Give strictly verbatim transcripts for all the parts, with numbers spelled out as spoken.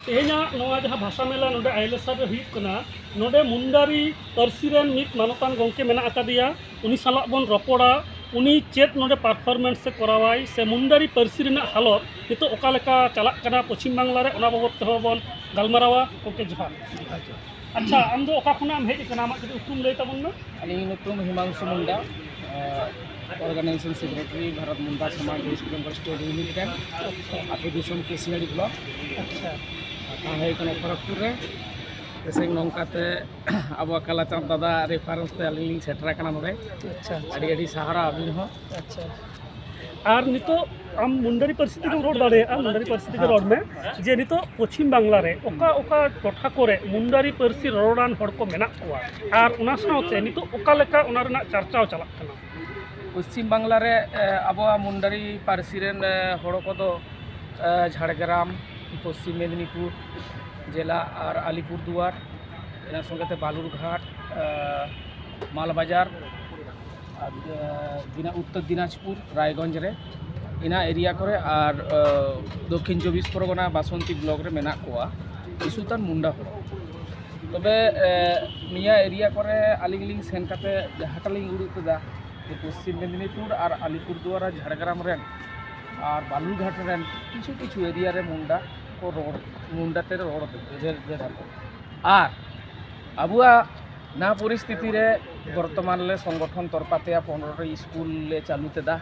ᱛᱮᱦᱮᱧᱟᱜ ᱱᱚᱣᱟ ᱡᱟᱦᱟᱸ ᱵᱷᱟᱥᱟ ᱢᱮᱞᱟ ᱱᱚᱰᱮ ᱟᱭᱞᱮᱥᱟᱨ ᱨᱮ ᱦᱩᱭᱩᱜ ᱠᱟᱱᱟ, ᱱᱚᱰᱮ ᱢᱩᱱᱰᱟᱨᱤ ᱯᱟᱹᱨᱥᱤ ᱨᱮᱱ ᱢᱤᱫ ᱢᱟᱱᱚᱛᱟᱱ ᱜᱚᱢᱠᱮ ᱢᱮᱱᱟᱜ ᱟᱠᱟᱫᱮᱭᱟ᱾ ᱩᱱᱤ ᱥᱟᱞᱟᱜ ᱵᱚᱱ ᱨᱚᱯᱚᱲᱟ, ᱩᱱᱤ ᱪᱮᱫ ᱱᱚᱰᱮ ᱯᱟᱨᱯᱷᱚᱨᱢᱮᱱᱥ ᱮ ᱠᱚᱨᱟᱣᱟᱭ ᱥᱮ ᱢᱩᱱᱰᱟᱨᱤ ᱯᱟᱹᱨᱥᱤ ᱨᱮᱱᱟᱜ ᱦᱟᱞᱚᱛ ᱱᱤᱛᱚᱜ ᱚᱠᱟ ᱞᱮᱠᱟ ᱪᱟᱞᱟᱜ ᱠᱟᱱᱟ ᱯᱚᱪᱷᱤᱢ ᱵᱟᱝᱞᱟ ᱨᱮ, ᱚᱱᱟ ᱵᱟᱵᱚᱫ ᱛᱮᱦᱚᱸ ᱵᱚᱱ ᱜᱟᱞᱢᱟᱨᱟᱣᱟ᱾ ᱜᱚᱢᱠᱮ ᱡᱚᱦᱟᱨ᱾ ᱟᱪᱪᱷᱟ, ᱟᱢ ᱫᱚ ᱚᱠᱟ ᱠᱷᱚᱱᱟᱜ ᱮᱢ ᱦᱮᱡ ᱟᱠᱟᱱᱟ? ᱟᱢᱟᱜ ᱠᱟᱹᱴᱤᱡ ᱩᱯᱨᱩᱢ ᱞᱟᱹᱭ ᱛᱟᱵᱚᱱ ᱢᱮ᱾ ᱟᱹᱞᱤᱧ ᱧᱩᱛᱩᱢ ᱦᱤᱢᱟᱝᱥᱩ ᱢᱩᱱᱰᱟ, ᱚᱨᱜᱟᱱᱟᱭᱡᱮᱥᱚᱱ ᱥᱮᱠᱨᱮᱴᱟᱨᱤ ᱵᱷᱟᱨᱚᱛ ᱢᱩᱱᱰᱟ ᱥᱚᱢᱟᱡᱽ ᱳᱭᱮᱥᱴ ᱵᱮᱝᱜᱚᱞ ᱥᱴᱮᱴ ᱤᱭᱩᱱᱤᱴ ᱨᱮᱱ, ᱟᱹᱛᱩ ᱫᱤᱥᱚᱢ ᱠᱮᱥᱤᱭᱟᱲᱤ ᱵᱞᱚᱠ᱾ ᱟᱪᱪᱷᱟ᱾ ᱛᱟᱦᱮᱸ ᱦᱩᱭᱩᱜ ᱠᱟᱱᱟ ᱠᱷᱚᱲᱚᱜᱽᱯᱩᱨ ᱨᱮ᱾ ᱛᱮᱥᱮᱝ ᱱᱚᱝᱠᱟᱛᱮ ᱟᱵᱚᱣᱟᱜ ᱠᱟᱞᱟᱪᱟᱸᱫ ᱫᱟᱫᱟ ᱨᱮᱯᱷᱟᱨᱮᱱᱥ ᱛᱮ ᱟᱹᱞᱤᱧ ᱞᱤᱧ ᱥᱮᱴᱮᱨ ᱟᱠᱟᱱᱟ ᱱᱚᱰᱮ᱾ ᱟᱪᱪᱷᱟ, ᱟᱪᱪᱷᱟ᱾ ᱟᱹᱰᱤ ᱟᱹᱰᱤ ᱥᱟᱦᱟᱨᱟ ᱟᱹᱵᱤᱱ ᱦᱚᱸ᱾ ᱟᱪᱪᱷᱟ᱾ ᱟᱨ ᱱᱤᱛᱚᱜ ᱟᱢ ᱢᱩᱱᱰᱟᱨᱤ ᱯᱟᱹᱨᱥᱤ ᱛᱮᱜᱮᱢ ᱨᱚᱲ ᱫᱟᱲᱮᱭᱟᱜᱼᱟ, ᱢᱩᱱᱰᱟᱨᱤ ᱯᱟᱹᱨᱥᱤ ᱛᱮᱜᱮ ᱨᱚᱲ ᱢᱮ᱾ ᱡᱮ ᱱᱤᱛᱚᱜ ᱯᱚᱪᱷᱤᱢ ᱵᱟᱝᱞᱟ ᱨᱮ ᱚᱠᱟ ᱚᱠᱟ ᱴᱚᱴᱷᱟ ᱠᱚᱨᱮ ᱢᱩᱱᱰᱟᱨᱤ ᱯᱟᱹᱨᱥᱤ ᱨᱚᱨᱚᱲᱟᱱ ᱦᱚᱲ ᱠᱚ ᱢᱮᱱᱟᱜ ᱠᱚᱣᱟ, ᱟᱨ ᱚᱱᱟ ᱥᱟᱶᱛᱮ ᱱᱤᱛᱚᱜ ᱚᱠᱟ ᱞᱮᱠᱟ ᱚᱱᱟ ᱨᱮᱱᱟᱜ ᱪᱟᱨᱪᱟᱣ ᱪᱟᱞᱟᱜ ᱠᱟᱱᱟ? ᱯᱚᱪᱷᱤᱢ ᱵᱟᱝᱞᱟ ᱨᱮ, ᱮ, ᱟᱵᱚᱣᱟᱜ ᱢᱩᱱᱰᱟᱨᱤ ᱯᱟᱹᱨᱥᱤ ᱨᱮᱱ, ᱮ, ᱦᱚᱲ ᱠᱚᱫᱚ, ᱮ, ᱡᱷᱟᱲᱜᱨᱟᱢ, ᱯᱚᱪᱷᱤᱢ ᱢᱮᱫᱤᱱᱤᱯᱩᱨ ᱡᱮᱞᱟ ᱟᱨ ᱟᱞᱤᱯᱩᱨᱫᱩᱣᱟᱨ, ᱚᱱᱟ ᱥᱚᱸᱜᱮ ᱛᱮ ᱵᱟᱞᱩᱨᱜᱷᱟᱴ, ᱮ, ᱢᱟᱞᱵᱟᱡᱟᱨ, ᱟᱨ, ᱮ, ᱫᱤᱱᱟ-, ᱩᱛᱛᱚᱨ ᱫᱤᱱᱟᱡᱽᱯᱩᱨ, ᱨᱟᱭᱜᱚᱸᱡᱽ ᱨᱮ, ᱤᱱᱟ ᱮᱨᱤᱭᱟ ᱠᱚᱨᱮ, ᱟᱨ, ᱮ, ᱫᱚᱠᱠᱷᱤᱱ ᱪᱚᱵᱵᱤᱥ ᱯᱚᱨᱜᱚᱱᱟ ᱵᱟᱥᱚᱱᱛᱤ ᱵᱞᱚᱠ ᱨᱮ ᱢᱮᱱᱟᱜ ᱠᱚᱣᱟ ᱠᱤᱪᱷᱩ ᱛᱟᱱ ᱢᱩᱱᱰᱟ ᱦᱚᱲ᱾ ᱛᱚᱵᱮ, ᱮ, ᱱᱤᱭᱟᱹ ᱮᱨᱤᱭᱟ ᱠᱚᱨᱮ ᱟᱹᱞᱤᱧ ᱞᱤᱧ ᱥᱮᱱ ᱠᱟᱛᱮ ᱡᱟᱦᱟᱸᱴᱟ ᱞᱤᱧ ᱩᱰᱩᱠ ᱠᱮᱫᱟ, ᱡᱮ ᱯᱚᱥᱪᱤᱢ ᱢᱮᱫᱤᱱᱤᱯᱩᱨ ᱟᱨ ᱟᱞᱤᱯᱩᱨᱫᱩᱣᱟᱨ ᱟᱨ ᱡᱷᱟᱲᱜᱨᱟᱢ ᱨᱮᱱ ᱟᱨ ᱵᱟᱞᱩᱨᱜᱷᱟᱴ ᱨᱮᱱ ᱠᱤᱪᱷᱩ ᱠᱤᱪᱷᱩ ᱮᱨᱤᱭᱟ ᱨᱮ ᱢᱩᱱᱰᱟ ᱠᱚ ᱨᱚᱲ, ᱢᱩᱱᱰᱟ ᱛᱮ ᱨᱚᱲ ᱨᱮ-, ᱨᱮᱫᱟ ᱠᱚ᱾ ᱟᱨ ᱟᱵᱚᱣᱟᱜ ᱱᱚᱣᱟ ᱯᱚᱨᱤᱥᱛᱷᱤᱛᱤ ᱨᱮ ᱵᱚᱨᱛᱚᱢᱟᱱ ᱞᱮ ᱥᱚᱝᱜᱚᱴᱷᱚᱱ ᱛᱚᱨᱯᱟ ᱛᱮ ᱯᱚᱱᱨᱚ ᱴᱤ ᱥᱠᱩᱞ ᱞᱮ ᱪᱟᱹᱞᱩ ᱠᱮᱫᱟ᱾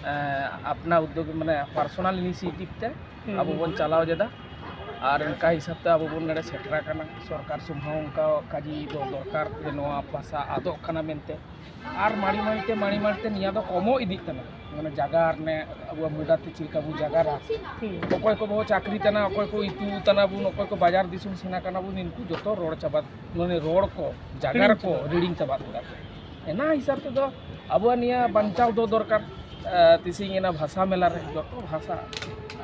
ᱮᱸ, ᱟᱯᱱᱟ ᱩᱫᱽᱫᱳᱜᱽ, ᱢᱟᱱᱮ, ᱯᱟᱨᱥᱚᱱᱟᱞ ᱤᱱᱤᱥᱤᱭᱮᱴᱤᱵᱷ ᱛᱮ ᱦᱩᱸ᱾ ᱟᱵᱚ ᱵᱚᱱ ᱪᱟᱞᱟᱣ ᱞᱮᱫᱟ᱾ ᱟᱨ ᱚᱱᱠᱟ ᱦᱤᱥᱟᱹᱵ ᱛᱮ ᱟᱵᱚ ᱵᱚᱱ ᱱᱚᱰᱮ ᱥᱮᱴᱮᱨ ᱟᱠᱟᱱᱟ᱾ ᱥᱚᱨᱠᱟᱨ ᱥᱮᱫ ᱦᱚᱸ ᱚᱱᱠᱟ ᱠᱟᱡᱤ ᱫᱚ ᱫᱚᱨᱠᱟᱨ ᱡᱮ ᱱᱚᱣᱟ ᱵᱷᱟᱥᱟ ᱟᱫᱚᱜ ᱠᱟᱱᱟ ᱢᱮᱱᱛᱮ᱾ ᱟᱨ ᱢᱟᱹᱲᱤ ᱢᱟᱹᱲᱤ ᱛᱮ, ᱢᱟᱹᱲᱤ ᱢᱟᱹᱲᱤ ᱛᱮ ᱱᱤᱭᱟᱹ ᱫᱚ ᱠᱚᱢᱚᱜ ᱤᱫᱤᱜ ᱠᱟᱱᱟ᱾ ᱢᱟᱱᱮ ᱡᱟᱜᱟ ᱨᱮ ᱟᱵᱚᱣᱟᱜ ᱢᱩᱰᱟ ᱛᱮ ᱪᱮᱫ ᱞᱮᱠᱟ ᱵᱚᱱ ᱡᱟᱜᱟᱨᱟ᱾ ᱦᱩᱸ᱾ ᱚᱠᱚᱭ ᱠᱚ ᱵᱚ ᱪᱟᱹᱠᱨᱤ ᱛᱟᱱᱟ, ᱚᱠᱚᱭ ᱠᱚ ᱤᱛᱩ ᱛᱟᱱᱟ ᱵᱚᱱ, ᱚᱠᱚᱭ ᱠᱚ ᱵᱟᱡᱟᱨ ᱫᱤᱥᱚᱢ ᱥᱮᱱ ᱟᱠᱟᱱᱟ ᱵᱚᱱ, ᱤᱱᱠᱩ ᱡᱚᱛᱚ ᱨᱚᱲ ᱪᱟᱵᱟ, ᱢᱟᱱᱮ ᱨᱚᱲ ᱠᱚ, ᱡᱟᱜᱟ ᱦᱤᱲᱤᱧ ᱨᱮᱠᱚ ᱪᱟᱵᱟ᱾ ᱦᱤᱲᱤᱧ ᱪᱟᱵᱟ ᱠᱮᱫᱟ ᱠᱚ᱾ ᱚᱱᱟ ᱦᱤᱥᱟᱹᱵ ᱛᱮᱫᱚ ᱟᱵᱚᱣᱟᱜ ᱱᱤᱭᱟᱹ ᱵᱟᱧᱪᱟᱣ ᱫᱚ ᱫᱚᱨᱠᱟᱨ᱾ ᱮ, ᱛᱤᱥᱤᱧ ᱮᱱᱟ ᱵᱷᱟᱥᱟ ᱢᱮᱞᱟ ᱨᱮ ᱡᱚᱛᱚ ᱵᱷᱟᱥᱟ,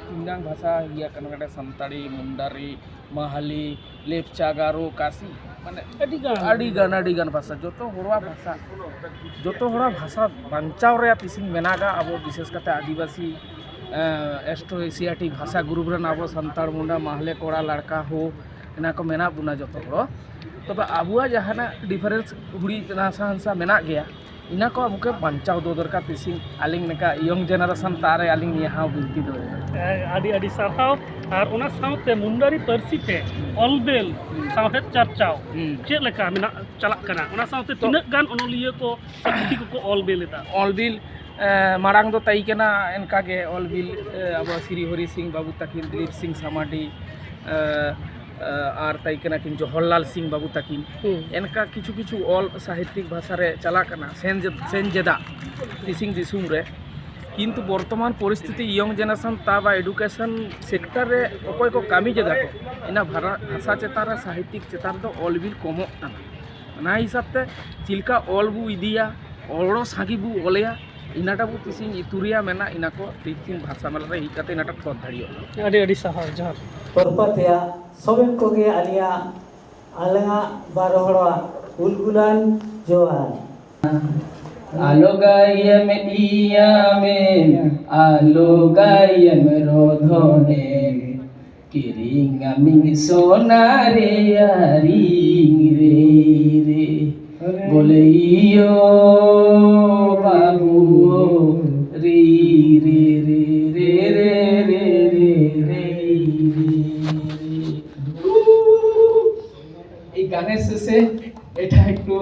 ᱛᱤᱱᱟᱝ ᱵᱷᱟᱥᱟ ᱤᱭᱟᱹ ᱠᱟᱱᱟ, ᱱᱚᱰᱮ ᱥᱟᱱᱛᱟᱲᱤ, ᱢᱩᱱᱰᱟᱨᱤ, ᱢᱟᱦᱟᱞᱤ, ᱞᱮᱯᱪᱟ, ᱜᱟᱨᱳ, ᱠᱟᱥᱤ, ᱢᱟᱱᱮ ᱟᱹᱰᱤ ᱜᱟᱱ᱾ ᱟᱹᱰᱤ ᱜᱟᱱ, ᱟᱹᱰᱤ ᱜᱟᱱ ᱵᱷᱟᱥᱟ, ᱡᱚᱛᱚ ᱦᱚᱲᱟᱜ ᱵᱷᱟᱥᱟ, ᱡᱚᱛᱚ ᱦᱚᱲᱟᱜ ᱵᱷᱟᱥᱟ ᱵᱟᱧᱪᱟᱣ ᱨᱮᱭᱟᱜ ᱛᱤᱥᱤᱧ ᱢᱮᱱᱟᱜᱟ᱾ ᱟᱵᱚ ᱵᱤᱥᱮᱥ ᱠᱟᱛᱮ ᱟᱹᱫᱤᱵᱟᱹᱥᱤ ᱮᱥᱴᱨᱳ ᱮᱥᱤᱭᱟᱴᱤᱠ ᱵᱷᱟᱥᱟ ᱜᱨᱩᱯ ᱨᱮᱱ ᱟᱵᱚ ᱥᱟᱱᱛᱟᱲ, ᱢᱩᱱᱰᱟ, ᱢᱟᱦᱞᱮ, ᱠᱚᱲᱟ, ᱞᱟᱲᱠᱟ, ᱦᱳ, ᱚᱱᱟ ᱠᱚ ᱢᱮᱱᱟᱜ ᱵᱚᱱᱟ ᱡᱚᱛᱚ ᱦᱚᱲ᱾ ᱛᱚᱵᱮ ᱟᱵᱚᱣᱟᱜ ᱡᱟᱦᱟᱱᱟᱜ ᱰᱤᱯᱷᱟᱨᱮᱱᱥ ᱦᱩᱰᱤᱧ ᱱᱟᱥᱟ ᱦᱟᱱᱥᱟ ᱢᱮᱱᱟᱜ ᱜᱮᱭᱟ, ᱤᱱᱟ ᱠᱚ ᱟᱵᱚ ᱠᱚ ᱵᱟᱧᱪᱟᱣ ᱫᱚᱦᱚ ᱫᱚᱨᱠᱟᱨ᱾ ᱛᱤᱥᱤᱝ ᱟᱹᱞᱤᱧ ᱞᱮᱠᱟ ᱤᱭᱚᱝ ᱡᱮᱱᱟᱨᱮᱥᱚᱱ ᱛᱟᱨᱮ ᱟᱹᱞᱤᱧ ᱱᱤᱭᱟᱹ ᱦᱚᱸ ᱵᱤᱱᱛᱤ ᱫᱚ᱾ ᱟᱹᱰᱤ ᱟᱹᱰᱤ ᱥᱟᱨᱦᱟᱣ᱾ ᱟᱨ ᱚᱱᱟ ᱥᱟᱶᱛᱮ ᱢᱩᱱᱰᱟᱨᱤ ᱯᱟᱹᱨᱥᱤ ᱛᱮ ᱚᱞᱵᱮᱞ ᱥᱟᱶᱦᱮᱫ ᱪᱟᱨᱪᱟᱣ ᱦᱩᱸ᱾ ᱪᱮᱫ ᱞᱮᱠᱟ ᱢᱮᱱᱟᱜ, ᱪᱟᱞᱟᱜ ᱠᱟᱱᱟ? ᱚᱱᱟ ᱥᱟᱶᱛᱮ ᱛᱚ ᱛᱤᱱᱟᱹᱜ ᱜᱟᱱ ᱚᱱᱚᱞᱤᱭᱟᱹ ᱠᱚ ᱥᱮ ᱯᱩᱛᱷᱤ ᱠᱚᱠᱚ ᱚᱞ ᱵᱮᱞ ᱮᱫᱟ? ᱚᱞ ᱵᱤᱞ, ᱮ, ᱢᱟᱲᱟᱝ ᱫᱚ ᱛᱟᱭ ᱠᱟᱱᱟ, ᱚᱱᱠᱟ ᱜᱮ ᱚᱞ ᱵᱤᱞ, ᱮ, ᱟᱵᱚ ᱥᱨᱤ ᱦᱚᱨᱤ ᱥᱤᱝ ᱵᱟᱹᱵᱩ ᱛᱟᱹᱠᱤᱱ, ᱫᱤᱞᱤᱯ ᱥᱤᱝ ᱥᱟᱢᱟᱰᱤ, ᱮ, ᱮ, ᱟᱨ ᱛᱟᱭ ᱠᱟᱱᱟ ᱠᱤᱱ ᱡᱚᱦᱚᱨᱞᱟᱞ ᱥᱤᱝ ᱵᱟᱹᱵᱩ ᱛᱟᱹᱠᱤᱱ᱾ ᱦᱩᱸ᱾ ᱚᱱᱠᱟ ᱠᱤᱪᱷᱩ ᱠᱤᱪᱷᱩ ᱚᱞ ᱥᱟᱦᱤᱛᱭᱤᱠ ᱵᱷᱟᱥᱟ ᱨᱮ ᱪᱟᱞᱟᱜ ᱠᱟᱱᱟ, ᱥᱮᱱ ᱡᱮ-, ᱥᱮᱱ ᱡᱮᱫᱟ ᱛᱤᱥᱤᱝ ᱫᱤᱥᱚᱢ ᱨᱮ᱾ ᱠᱤᱱᱛᱩ ᱵᱚᱨᱛᱚᱢᱟᱱ ᱯᱚᱨᱤᱥᱛᱷᱤᱛᱤ ᱤᱭᱚᱝ ᱡᱮᱱᱟᱨᱮᱥᱚᱱ ᱛᱟ ᱵᱟ ᱮᱰᱩᱠᱮᱥᱚᱱ ᱥᱮᱠᱴᱚᱨ ᱨᱮ ᱚᱠᱚᱭ ᱠᱚ ᱠᱟᱹᱢᱤ ᱡᱮᱫᱟ ᱠᱚ, ᱚᱱᱟ ᱵᱷᱟᱨᱟ-, ᱵᱷᱟᱥᱟ ᱪᱮᱛᱟᱱ ᱨᱮ, ᱥᱟᱦᱤᱛᱭᱤᱠ ᱪᱮᱛᱟᱱ ᱨᱮᱫᱚ ᱚᱞ ᱵᱤᱞ ᱠᱚᱢᱚᱜ ᱠᱟᱱᱟ᱾ ᱚᱱᱟ ᱦᱤᱥᱟᱹᱵ ᱛᱮ ᱪᱮᱫ ᱞᱮᱠᱟ ᱚᱞ ᱵᱚ ᱤᱫᱤᱭᱟ, ᱚᱞ ᱥᱟᱸᱜᱮ ᱵᱚ ᱚᱞᱮᱭᱟ, ᱤᱱᱟᱹᱴᱟ ᱵᱚ ᱛᱤᱥᱤᱝ ᱤᱛᱩᱨᱤᱭᱟ ᱢᱮᱱᱟ, ᱤᱱᱟ ᱠᱚ ᱛᱤᱥᱤᱝ ᱵᱷᱟᱥᱟ ᱢᱮᱞᱟ ᱨᱮ ᱦᱮᱡ ᱠᱟᱛᱮ ᱤᱱᱟᱹᱴᱟ ᱴᱷᱚᱠ ᱫᱟᱲᱮᱭᱟᱜᱼᱟ᱾ ᱟᱹᱰᱤ ᱟᱹᱰᱤ ᱥᱟᱨᱦᱟᱣ, ᱡᱚᱦᱟᱨ᱾ ᱛᱚᱨᱯᱟ ᱛᱮᱭᱟᱜ ᱥᱚᱵᱮᱱ ᱠᱚᱜᱮ ᱟᱹᱞᱤᱧᱟᱜ, ᱟᱞᱟᱝᱟᱜ ᱵᱟᱨᱚ ᱦᱚᱲᱟᱜ ᱩᱞᱜᱩᱞᱟᱱ ᱡᱚᱦᱟᱨ᱾ ᱟᱞᱚ ᱜᱟᱭᱮᱢ ᱤᱭᱟᱢᱮᱢ, ᱟᱞᱚ ᱜᱟᱭᱮᱢ ᱨᱚᱫᱷᱚᱱᱮᱢ, ᱠᱤᱨᱤᱧ ᱟᱢᱤᱧ ᱥᱚᱱᱟ ᱨᱮᱭᱟᱜ ᱨᱤᱝ ᱨᱮ ᱨᱮ, ᱵᱚᱞᱮ ᱤᱭᱳ ᱵᱟᱵᱩ ᱨᱤ ᱨᱮ ᱨᱮ ᱨᱮ ᱨᱮ ᱨᱮ ᱨᱮ ᱨᱮ। এই গানের শেষে এটা একটু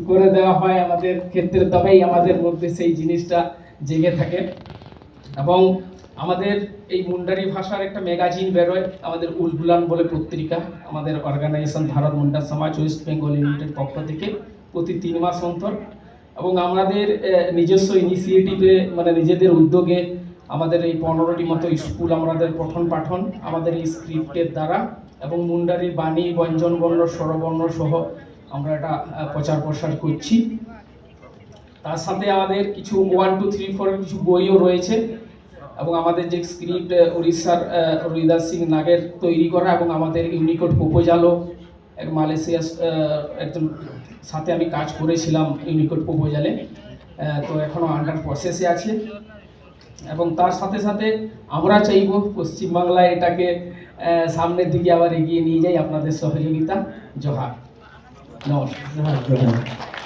করে দেওয়া হয় আমাদের ক্ষেত্রে, তবেই আমাদের মধ্যে সেই জিনিসটা জেগে থাকে। এবং আমাদের এই মুন্ডারি ভাষার একটা ম্যাগাজিন বেরোয়, আমাদের উলগুলান বলে পত্রিকা, আমাদের অর্গানাইজেশন ভারত মুন্ডা সমাজ ওয়েস্ট বেঙ্গল ইউনিটের পক্ষ থেকে প্রতি তিন মাস অন্তর। এবং আমাদের আহ, নিজস্ব ইনিশিয়েটিভে, মানে নিজেদের উদ্যোগে আমাদের এই পনেরোটি মতো স্কুল আমাদের পঠন পাঠন আমাদের এই স্ক্রিপ্টের দ্বারা এবং মুন্ডারির বাণী, ব্যঞ্জন বর্ণ, স্বরবর্ণ সহ আমরা এটা আহ, প্রচার প্রসার করছি। তার সাথে আমাদের কিছু ওয়ান টু থ্রি ফোর কিছু বইও রয়েছে এবং আমাদের যে স্ক্রিপ্ট উড়িষ্যার আহ, রুইদাস সিং নাগের তৈরি করা এবং আমাদের ইউনিকোড প্রপোজালও এক মালয়েশিয়া আহ, একজন সাথে আমি কাজ করেছিলাম ইউনিকোড প্রপোজালে। আহ, তো এখনও আন্ডার প্রসেসে আছে। এবং তার সাথে সাথে আমরা চাইব পশ্চিমবাংলায় এটাকে আহ, সামনের দিকে আবার এগিয়ে নিয়ে যাই আপনাদের সহযোগিতা। জোহার। নমস্কার। জোহার, জোহার।